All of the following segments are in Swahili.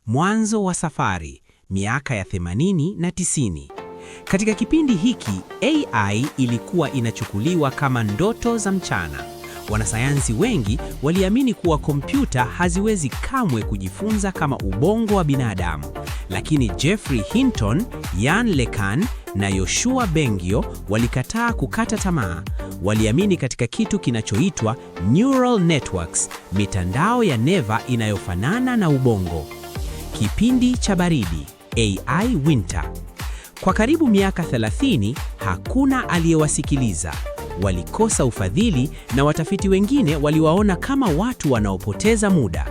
Mwanzo wa safari, miaka ya 80 na 90. Katika kipindi hiki, AI ilikuwa inachukuliwa kama ndoto za mchana. Wanasayansi wengi waliamini kuwa kompyuta haziwezi kamwe kujifunza kama ubongo wa binadamu. Lakini Geoffrey Hinton, Yann LeCun na Yoshua Bengio walikataa kukata tamaa. Waliamini katika kitu kinachoitwa neural networks, mitandao ya neva inayofanana na ubongo. Kipindi cha baridi, AI Winter. Kwa karibu miaka 30 hakuna aliyewasikiliza. Walikosa ufadhili na watafiti wengine waliwaona kama watu wanaopoteza muda.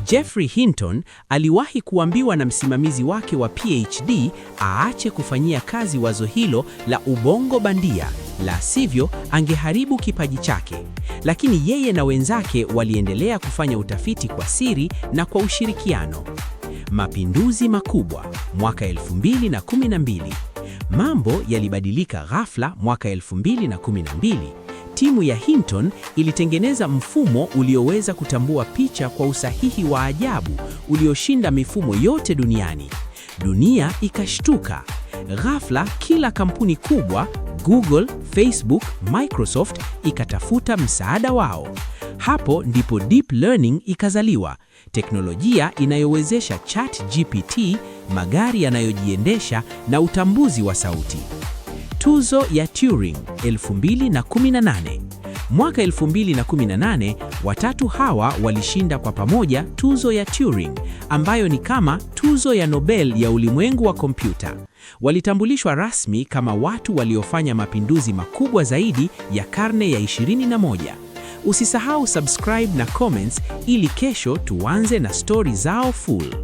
Geoffrey Hinton aliwahi kuambiwa na msimamizi wake wa PhD aache kufanyia kazi wazo hilo la ubongo bandia, la sivyo angeharibu kipaji chake. Lakini yeye na wenzake waliendelea kufanya utafiti kwa siri na kwa ushirikiano. Mapinduzi makubwa mwaka 2012. Mambo yalibadilika ghafla mwaka 2012. Timu ya Hinton ilitengeneza mfumo ulioweza kutambua picha kwa usahihi wa ajabu ulioshinda mifumo yote duniani. Dunia ikashtuka. Ghafla kila kampuni kubwa, Google, Facebook, Microsoft, ikatafuta msaada wao. Hapo ndipo deep learning ikazaliwa, teknolojia inayowezesha ChatGPT, magari yanayojiendesha na utambuzi wa sauti. Tuzo ya Turing 2018. Mwaka 2018, watatu hawa walishinda kwa pamoja tuzo ya Turing, ambayo ni kama tuzo ya Nobel ya ulimwengu wa kompyuta. Walitambulishwa rasmi kama watu waliofanya mapinduzi makubwa zaidi ya karne ya 21. Usisahau subscribe na comments ili kesho tuanze na stori zao full.